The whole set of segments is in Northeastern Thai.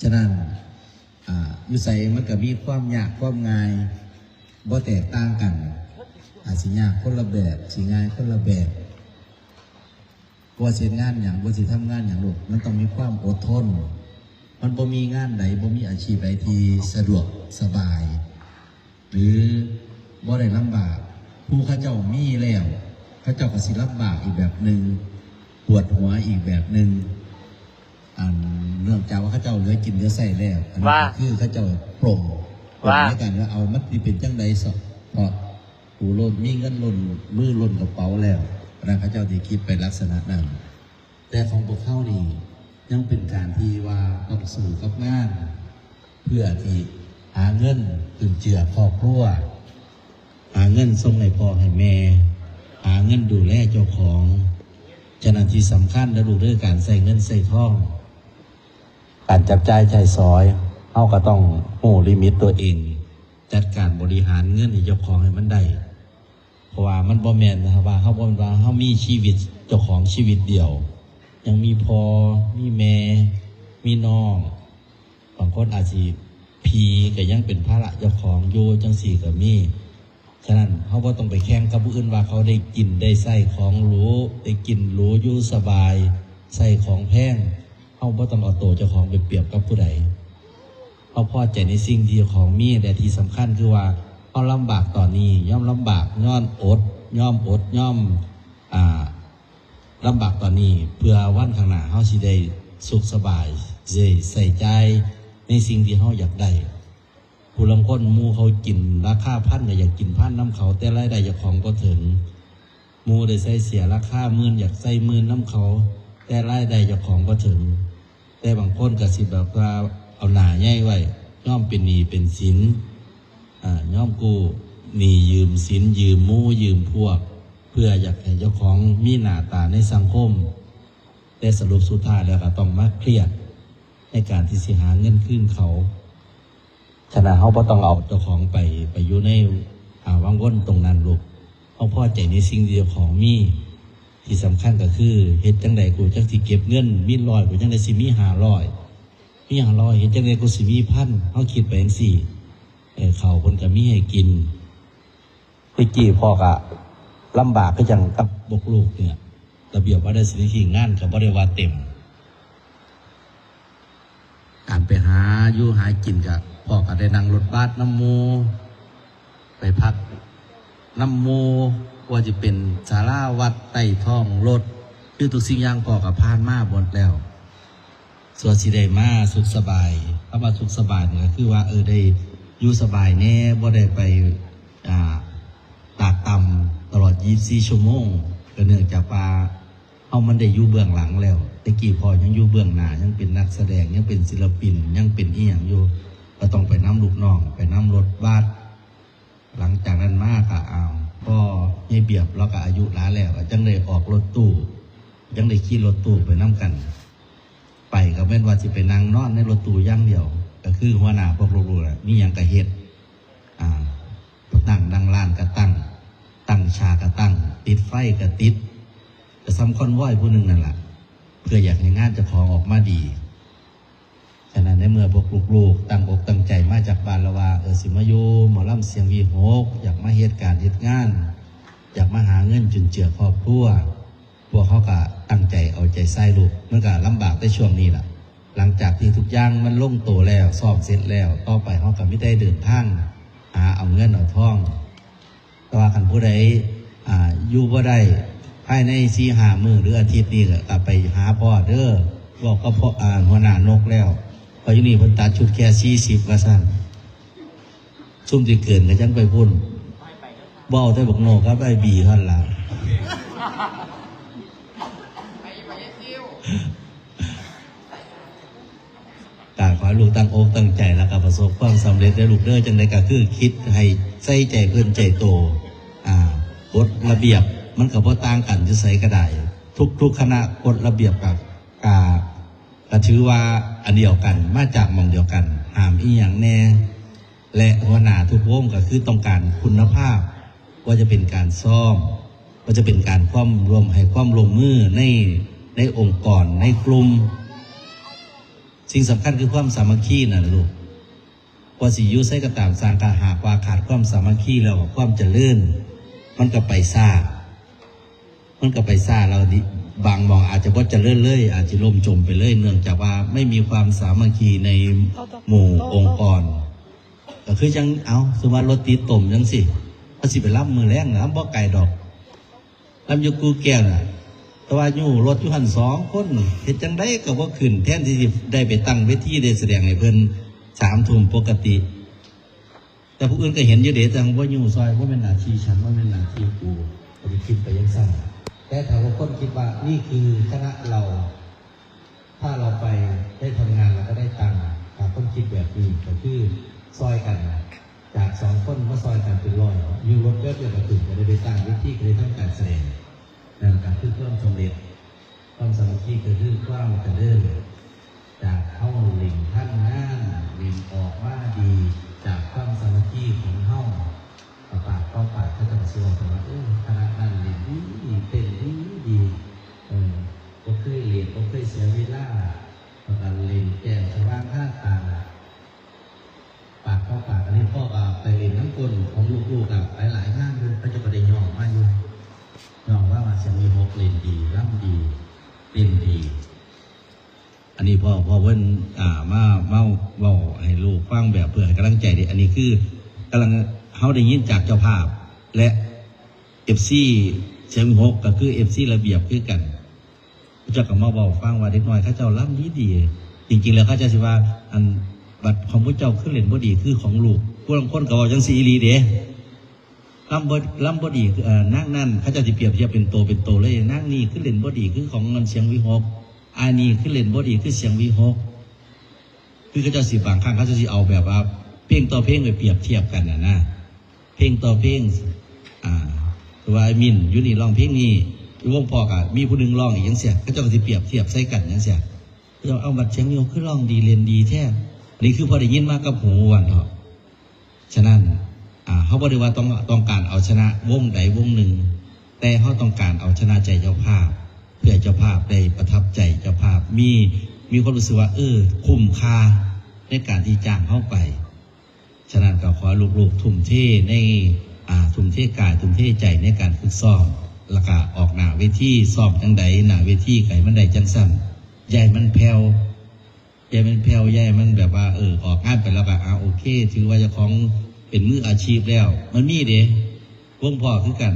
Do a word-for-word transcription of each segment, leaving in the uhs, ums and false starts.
ฉะนั้นอ่าอยู่ไสมันก็มีความยากความง่ายบ่แตกต่างกัน อาจสิยากคนละแบบสิง่ายคนละแบบบ่ว่าสิเฮ็ดงานหยังบ่ว่าสิทำงานหยังลูกมันต้องมีความอดทน มันบ่มีงานใดบ่มีอาชีพใดที่สะดวกสบาย หรือบ่ได้ลำบาก ผู้เขาเจ้ามีแล้ว เขาเจ้าก็สิลำบากอีกแบบหนึ่ง ปวดหัวอีกแบบหนึ่ง อันเนื่องจากว่าเขาเจ้าเหลือกินเหลือใช้แล้วอันนี้ ว่า คือเขาเจ้าปลงปลง ว่า ในการว่าเอามันสิเป็นจังใด๋ซะเพราะผู้ล้นมีเงินล้นมือล้นกระเป๋าแล้วนะเขาเจ้าสิคิดไปลักษณะนั้น แต่ของพวกเฮานี่ยังเป็นการที่ว่าต้องสู้กับงาน เพื่อที่หาเงินจุนเจือครอบครัว หาเงินส่งให้พ่อให้แม่ หาเงินดูแลเจ้าของ ฉะนั้นที่สำคัญนะลูกเด้อการใช้เงินใช้ทอง การจับจ่ายใช้สอย เฮาก็ต้องรู้ลิมิตตัวเอง จัดการบริหารเงินให้เจ้าของให้มันได้ เพราะว่ามันบ่แม่นนะครับว่าเฮาบ่แม่นว่าเฮามีชีวิตเจ้าของชีวิตเดียว ยังมีพ่อ มีแม่ มีน้อง บางคนอาจสิพี่ก็ยังเป็นภาระเจ้าของอยู่จังซี้ก็มี ฉะนั้นเฮาบ่ต้องไปแข่งกับผู้อื่นว่าเขาได้กินได้ใช้ของหรู ได้กินหรูอยู่สบาย ใช้ของแพง เฮาบ่ต้องเอาตัวเจ้าของไปเปรียบกับผู้ใด เฮาพอใจในสิ่งที่เจ้าของมี และที่สำคัญคือว่าเฮาลำบากตอนนี้ ยอมลำบาก ยอมอด ยอมอด ยอม อ่า ลำบากตอนนี้ เพื่อวันข้างหน้าเฮาสิได้สุขสบาย สิได้ใช้จ่ายในสิ่งที่เฮาอยากได้ ผู้ลางคนหมู่เขากินราคาพันก็อยากกินพันนำเขา แต่รายได้เจ้าของบ่ถึง หมู่ได้ใช้เสื้อราคาหมื่นอยากใส่หมื่นนำเขา แต่รายได้เจ้าของบ่ถึง แต่บางคนก็สิแบบว่าเอาหน้าใหญ่ไว้ ยอมเป็นหนี้เป็นสิน อ่า ยอมกู้หนี้ยืมสินยืมหมู่ยืมพวก เพื่ออยากให้เจ้าของมีหน้าตาในสังคม แต่สรุปสุดท้ายแล้วก็ต้องมาเครียดในการที่สิหาเงินคืนเขา ฉะนั้นเฮาบ่ต้องเอาเจ้าของไป ไปอยู่ใน อ่า วังวนตรงนั้นลูก เฮาพอใจในสิ่งที่เจ้าของมี ที่สำคัญก็คือเฮ็ดจั่งใดกูจั่งสิเก็บเงิน มีร้อยกูจั่งใดสิมีห้าร้อย มีห้าร้อยเฮ็ดจั่งใดกูสิมีพัน เฮาคิดไปจั่งซี้ เออ ข้าวเพิ่นก็มีให้กิน แต่กี้พ่อก็ลำบากคือจั่งกับพวกลูกเนี่ย ระเบียบวาระศิลป์ที่งานก็บ่ได้ว่าเต็ม การไปหาอยู่หากินก็พ่อก็ได้นั่งรถบัสนำหมู่ ไปพักนำหมู่ ว่าสิเป็นศาลาวัดใต้ท้องรถ คือทุกสิ่งอย่างพ่อก็ผ่านมาหมดแล้ว ส่วนสิได้มาสุขสบาย คำว่าสุขสบายนี่ก็คือว่า เออ ได้อยู่สบายแหน่ บ่ได้ไป อ่า ตากตำตลอดยี่สิบสี่ชั่วโมง ก็เนื่องจากว่าเฮามันได้อยู่เบื้องหลังแล้ว แต่กี้พ่อยังอยู่เบื้องหน้า ยังเป็นนักแสดง ยังเป็นศิลปิน ยังเป็นอิหยังอยู่ ก็ต้องไปนำลูกน้อง ไปนำรถบัส หลังจากนั้นมาก็ อ้าว พ่อใหญ่เบียบ เลาก็อายุหลายแล้ว ก็จั่งได้ออกรถตู้ จั่งได้ขี่รถตู้ไปนำกัน ไปก็แม่นว่าสิไปนั่งนอนในรถตู้อย่างเดียว ก็คือหัวหน้าพวกลูกๆน่ะ มีหยังก็เฮ็ด อ่า ตั้ง ตั้งร้านก็ตั้ง ตั้งฉากก็ตั้ง ติดไฟก็ติด ก็ส่ำคอนวอยผู้หนึ่งนั่นล่ะ เพื่ออยากให้งานเจ้าของออกมาดี ฉะนั้นในเมื่อพวกลูกๆตั้งอกตั้งใจมาจากบ้านแล้วว่า เออ สิมาอยู่หมอลำเสียงวีหก อยากมาเฮ็ดการเฮ็ดงาน อยากมาหาเงินจุนเจือครอบครัว พวกเขาก็ตั้งใจเอาใจใส่ลูก มันก็ลำบากในช่วงนี้ล่ะ หลังจากที่ทุกอย่างมันลงตัวแล้ว ซ้อมเสร็จแล้ว ต่อไปเขาก็มีแต่เดินทาง หาเอาเงินเอาทอง แต่ว่าคันผู้ใด อ่า อยู่บ่ได้ภายในสี่ห้ามื้อหรืออาทิตย์นี้ก็ ก็ไปหาพ่อเด้อ บอกกับพ่อ อ่า หัวหน้านกแล้ว เพราะอยู่นี่เพิ่นตัดชุดแค่สี่สิบว่าซั่น ซุมที่เกินก็จั่งไปพุ้น บ่เอาแต่บักโนกับไอ้บีเท่านั้นล่ะ ก็ขอให้ลูกตั้งอกตั้งใจ แล้วก็ประสบความสำเร็จเด้อลูกเด้อ จั่งใดก็คือคิดให้ใส่ใจเพิ่นใจโต อ่า กฎระเบียบมันก็บ่ต่างกันอยู่ไสก็ได้ ทุกๆคณะกฎระเบียบก็ ก็ ก็ถือว่าอันเดียวกัน มาจากหม่องเดียวกัน ห้ามอีหยังแน่ และหัวหน้าทุกวงก็คือต้องการคุณภาพ ว่าจะเป็นการซ้อม ว่าจะเป็นการความร่วม ให้ความร่วมมือใน ในองค์กร ในกลุ่ม สิ่งสำคัญคือความสามัคคีนั่นแหละลูก ว่าสิอยู่ไสก็ตามสร้าง ถ้าหากว่าขาดความสามัคคีแล้วความเจริญ มันก็ไปช้า มันก็ไปช้า แล้วบางหม่องอาจจะบ่เจริญเลย อาจจะล่มจมไปเลย เนื่องจากว่าไม่มีความสามัคคีในหมู่องค์กร ก็คือจั่ง เอ้า สมมุติว่ารถติดต้มจั่งซี้ เขาสิไปลำมื้อแลงล่ะ ลำบ่ไกลดอก ลำอยู่กู่แก้วน่ะ แต่ว่าอยู่รถอยู่หั่นสองคน เฮ็ดจั่งใดก็บ่ขึ้น แทนที่สิได้ไปตั้งเวทีได้แสดงให้เพิ่น สามทุ่มปกติ แต่ผู้อื่นก็เห็นอยู่เด้ แต่บ่อยู่ซอย บ่แม่นหน้าที่ฉัน บ่แม่นหน้าที่กู ก็สิคิดไปจั่งซั่น แต่ถ้าว่าคนคิดว่านี่คือคณะเรา ถ้าเราไปได้ทำงานเราก็ได้ตังค์ ถ้าคนคิดแบบนี้ก็คือซอยกัน จากสองคนมาซอยกันเป็นร้อย อยู่รถแป๊บเดียวก็ถึง ก็ได้ไปตั้งเวที ก็ได้ทำการแสดง นั่นก็คือความสำเร็จ ความสามัคคีก็คือความเจริญ จากเฮาเล่นทันงาน เล่นออกมาดี จากความสามัคคีของเฮา ปากต่อปากเขาเจ้าก็สิเว้ากันว่า เออ คณะนั้นเล่นดี เต้นดีดี เออ บ่เคยเล่น บ่เคยเสียเวลา แล้วก็เล่นแจ้งสว่างคาตา ปากต่อปาก อันนี้พ่อก็ไปเล่นนำกลของลูกๆ ก็หลายๆ งานอยู่ เขาเจ้าก็ได้ย่องมาอยู่ ย่องว่า ว่าเสียงวิหกเล่นดี ลำดี เล่นดี อันนี้พ่อ พ่อเพิ่น อ่า มา มาเว้าให้ลูกฟังแบบเพื่อให้กำลังใจเด้ อันนี้คือกำลัง เฮาได้ยินจากเจ้าภาพ และ เอฟซี เสียงวิหก ก็คือ เอฟซี ระเบียบคือกัน เขาเจ้าก็มาเว้าฟังว่าเด็กน้อยเขาเจ้าลำดีดี จริงๆ แล้วเขาเจ้าสิว่า อัน บัดของผู้เจ้าคือเล่นบ่ดีคือของลูก ผู้ลางคนก็เว้าจั่งซี้อีหลีเด้ ลำบ่ ลำบ่ดีคือ เอ่อ นางนั่น เขาเจ้าสิเปรียบเทียบเป็นโตเป็นโตเลย นางนี่คือเล่นบ่ดีคือของเงินเสียงวิหก อ้ายนี่คือเล่นบ่ดีคือเสียงวิหก คือเขาเจ้าสิ บางครั้งเขาเจ้าสิเอาแบบว่าเพลงต่อเพลงไปเปรียบเทียบกันน่ะนะ เพลงต่อเพลง อ่า ตัวอ้ายมินอยู่นี่ร้องเพลงนี้ อยู่วงพ่อก็มีผู้หนึ่งร้องอีกจั่งซี้ เขาเจ้าก็สิเปรียบเทียบใส่กันจั่งซี้ เขาเจ้าเอาบัดเสียงวิหกคือร้องดีเล่นดีแท้ อันนี้คือพอได้ยินมากับหูว่าเถาะ ฉะนั้น อ่า เฮาบ่ได้ว่าต้อง ต้องการเอาชนะวงใดวงหนึ่ง แต่เฮาต้องการเอาชนะใจเจ้าภาพ เพื่อเจ้าภาพได้ประทับใจเจ้าภาพ มี มีความรู้สึกว่า เออ คุ้มค่าในการที่จ้างเฮาไป ฉะนั้นก็ขอให้ลูกๆ ทุ่มเทใน อ่า ทุ่มเทกาย ทุ่มเทใจในการฝึกซ้อม แล้วก็ออกหน้าเวที ซ้อมจั่งใด หน้าเวทีก็ให้มันได้จั่งซั่น อย่าให้มันแผ่ว อย่าให้มันแผ่ว อย่าให้มันแบบว่า เออ ออกงานไปแล้วก็ อ่า โอเค ถือว่าเจ้าของเป็นมืออาชีพแล้ว มันมีเด้ วงพ่อคือกัน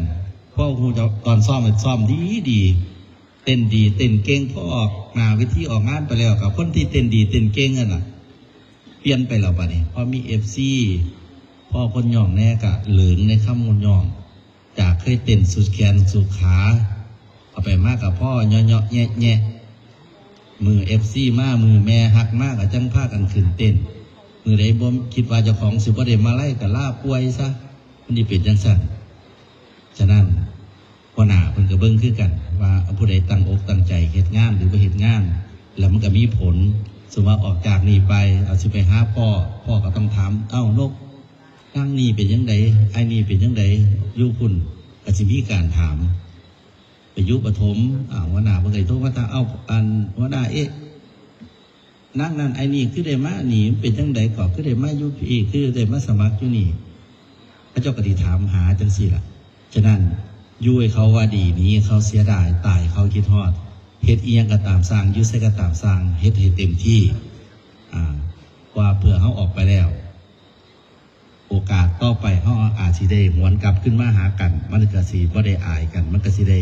พ่อฮู้จักตอนซ้อม ซ้อมดีดี เต้นดี เต้นเก่ง พอออกหน้าเวทีออกงานไปแล้ว กับคนที่เต้นดีเต้นเก่งนั่นน่ะ เปลี่ยนไปแล้วบัดนี้ พอมี เอฟซี พ่อคนย่องแน่ก็เหลิงในคำคนย่อง จากเคยเต้นสุดแขนสุดขา เอาไปมากับพ่อเยาะๆแยะๆ มือ เอฟซี มา มือแม่ฮักมาก็จั่งพากันขึ้นเต้น มือใดบ่คิดว่าเจ้าของสิบ่ได้มาลัยก็ลาป่วยซะ มันสิเป็นจั่งซั่น ฉะนั้น หัวหน้าเพิ่นก็เบิ่งคือกัน ว่าผู้ใดตั้งอกตั้งใจเฮ็ดงานหรือบ่เฮ็ดงาน แล้วมันก็มีผล สมมุติว่าออกจากนี่ไป เอาสิไปหาพ่อ พ่อก็ต้องถาม เอ้า นก นางนี่เป็นจั่งใด อ้ายนี่เป็นจั่งใด อยู่พุ้น ก็สิมีการถาม ไปอยู่ประถม อ่า หัวหน้าเพิ่นก็โทรมาถาม เอ้า อัน หัวหน้า เอ๊ะ นางนั่น อ้ายนี่คือได้มานี่ มันเป็นจั่งใดก่อ คือได้มาอยู่พี้ คือได้มาสมัครอยู่นี่ เขาเจ้าก็สิถามหาจั่งซี้ล่ะ ฉะนั้น อยู่ให้เขาว่าดี หนีให้เขาเสียดาย ตายให้เขาคิดฮอด เฮ็ดอิหยังก็ตามซ่าง อยู่ไสก็ตามซ่าง เฮ็ดให้เต็มที่ อ่า ว่าเพื่อเฮาออกไปแล้ว โอกาสต่อไปเฮาอาจสิได้หวนกลับคืนมาหากัน มันก็สิบ่ได้อายกัน มันก็สิได้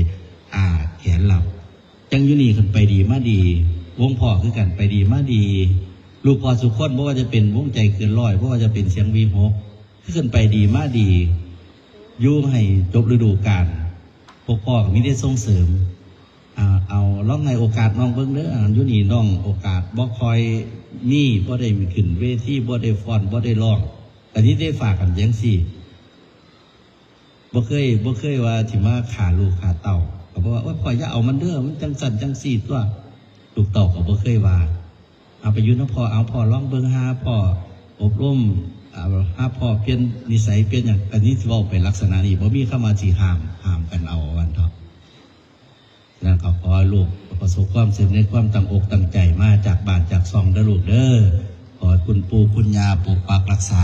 อ่า แขนลับ จั่งอยู่นี่คันไปดีมาดี วงพ่อคือกันไปดีมาดี ลูกพ่อสุคน บ่ว่าจะเป็นวงใจเกินร้อย บ่ว่าจะเป็นเสียงวิหก คือคันไปดีมาดี อยู่ให้จบฤดูกาล พวกพ่อก็มีแต่ส่งเสริม อ่า เอา ลองให้โอกาสน้องเบิ่งเด้อ อ่า อยู่นี่น้องโอกาสบ่ค่อยมี บ่ได้ขึ้นเวที บ่ได้ฟ้อน บ่ได้ร้อง อันนี้ได้ฝากกันจั่งซี้ บ่เคย บ่เคยว่าสิมาฆ่าลูกฆ่าเต้า ก็บอกว่า โอ๊ย พ่ออย่าเอามันเด้อ มันจั่งซั่นจั่งซี้ตั๊ว ลูกเต้าก็บ่เคยว่า เอาไปอยู่นำพ่อ เอาพ่อลองเบิ่ง หาพ่ออบรม เอา หาพ่อเปลี่ยนนิสัยเปลี่ยนหยัง อันนี้สิเว้าไปลักษณะนี้ บ่มีคำว่าสิห้าม ห้ามกันเอา ว่าซั่นเถาะ แล้วก็ขอให้ลูกประสบความสำเร็จในความตั้งอกตั้งใจมาจากบ้านจากซองเด้อลูกเด้อ ขอให้คุณปู่คุณย่าปกปักรักษา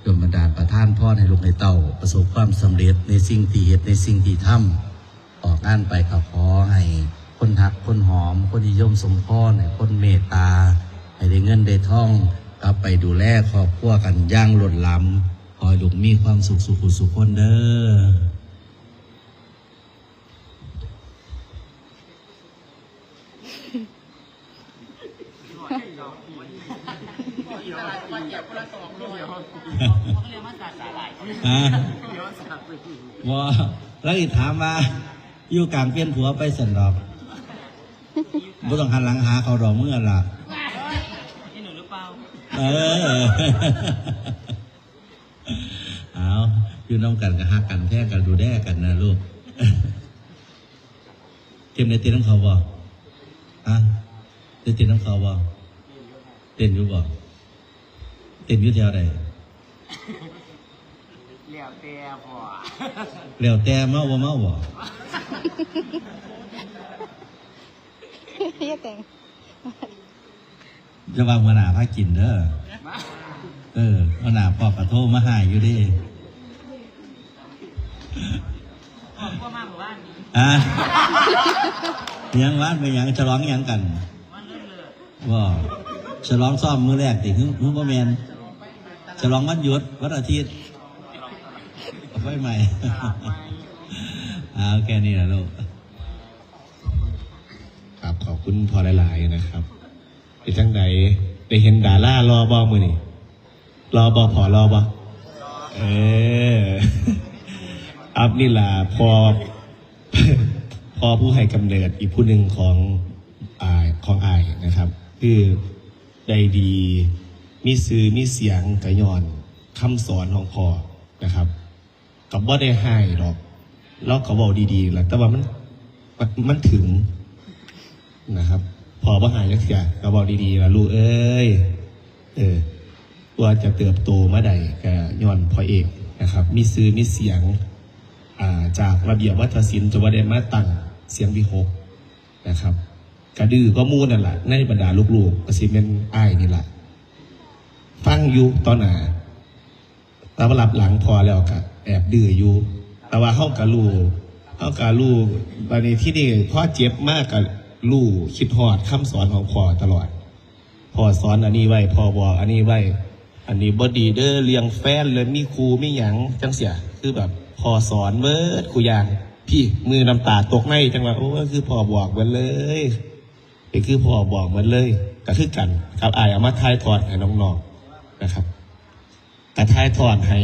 จนบันดาลประทานพรให้ลูกให้เต้าประสบความสำเร็จในสิ่งที่เฮ็ดในสิ่งที่ทำ ออกงานไปก็ขอให้คนฮักคนหอม คนนิยมสมพร ให้คนเมตตา ให้ได้เงินได้ทอง กลับไปดูแลครอบครัวกันอย่างล้นหลาม ขอให้ลูกมีความสุขสุขสุขคนเด้อ ฮะ ว่า แล้วอีกถามว่า อยู่กลางเปลี่ยนผัวไปสันดอก บ่ต้องหันหลังหาเขาดอกเมื่อละ เออ เอา อยู่นำกันก็ฮักกันแท้งกันดูแลกันนะลูก เข้มได้เต้นนำเขาบ่ ฮะ ได้เต้นนำเขาบ่ เต้นอยู่บ่ เต้นอยู่แถวใด แล้วแต่พ่อ แล้วแต่เมาบ่เมาบ่ อย่าแต่ง จะว่าหัวหน้าพากินเด้อ เออ หัวหน้าพ่อก็โทรมาหาอยู่เด้ พ่อมาเมื่อวานนี้ ฮะ ยังวานไปยังฉลองยังกัน วันเริ่มเลย บ่ ฉลองซ้อมมื้อแรกติ ฮึ ฮึ บ่แม่น ฉลองวันหยุด วันอาทิตย์ เอาไว้ใหม่ เอาแค่นี้นะลูก ครับ ขอบคุณพ่อหลายๆ นะครับ เป็นจังใด ได้เห็นดาราหล่อบ่มื้อนี้ หล่อบ่ พ่อหล่อบ่ เออ อัพนี่ล่ะ พ่อ พ่อผู้ให้กำเนิดอีกผู้หนึ่งของ อ่า ของอ้ายนะครับ คือได้ดี มีชื่อมีเสียงก็ย้อนคำสอนของพ่อนะครับ ก็บ่ได้ฮ้ายดอก ลาวก็เว้าดีๆ ล่ะ แต่ว่ามัน มัน มันถึงนะครับ พ่อบ่ฮ้ายจักเทื่อ ก็เว้าดีๆ ล่ะ ลูกเอ้ย เออ กว่าจะเติบโตมาได้ก็ย้อนพ่อเอกนะครับ มีชื่อมีเสียง อ่า จากระเบียบวัฒนศิลป์ จนว่าได้มาตั้งเสียงวิหคนะครับ ก็ดื้อกว่าหมู่นั่นล่ะ ในบรรดาลูกๆ ก็สิแม่นอ้ายนี่ล่ะ ฟังอยู่ต่อหน้า แต่ว่ารับหลังพ่อแล้วก็แอบดื้ออยู่ แต่ว่าเฮาก็รู้ เฮาก็รู้ บัดนี้ที่นี่พอเจ็บมาก็รู้ คิดฮอดคำสอนของพ่อตลอด พ่อสอนอันนี้ไว้ พ่อบอกอันนี้ไว้ อันนี้บ่ดีเด้อ เรื่องแฟน เรื่องมีคู่มีหยังจั่งซี้ คือแบบพ่อสอนเบิดคู่อย่าง พี้ มื้อน้ำตาตกในจั่งว่า โอ้ย คือพ่อบอกเบิดเลย เป็นคือพ่อบอกเบิดเลย ก็คือกันกับอ้ายเอามาถ่ายทอดให้น้องๆ นะครับ ก็ถ่ายทอดให้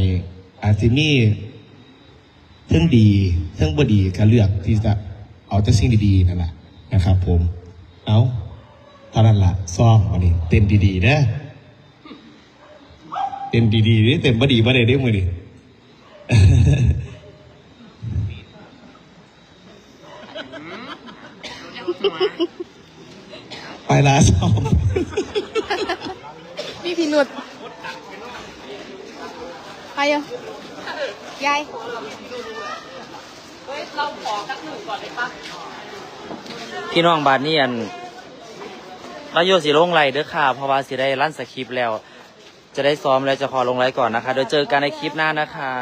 อาจสิมีเทิงดีเทิงบ่ดี ก็เลือกที่จะเอาแต่สิ่งดีๆ นั่นล่ะนะครับผม เอา เท่านั้นล่ะ ซ้อมวันนี้ เต้นดีๆ เด้อ เต้นดีๆ เด้อ เต้นบ่ดีบ่ได้เด้อมื้อนี้ ไปละซ้อม มีพิรุธ ไปเถอะ ยาย พี่น้อง บาดนี้อัน ลาโยสิลงไลฟ์เด้อค่ะ เพราะว่าสิได้รันสคริปต์แล้ว จะได้ซ้อมแล้ว จะขอลงไลฟ์ก่อนนะคะ เดี๋ยวเจอกันในคลิปหน้านะคะ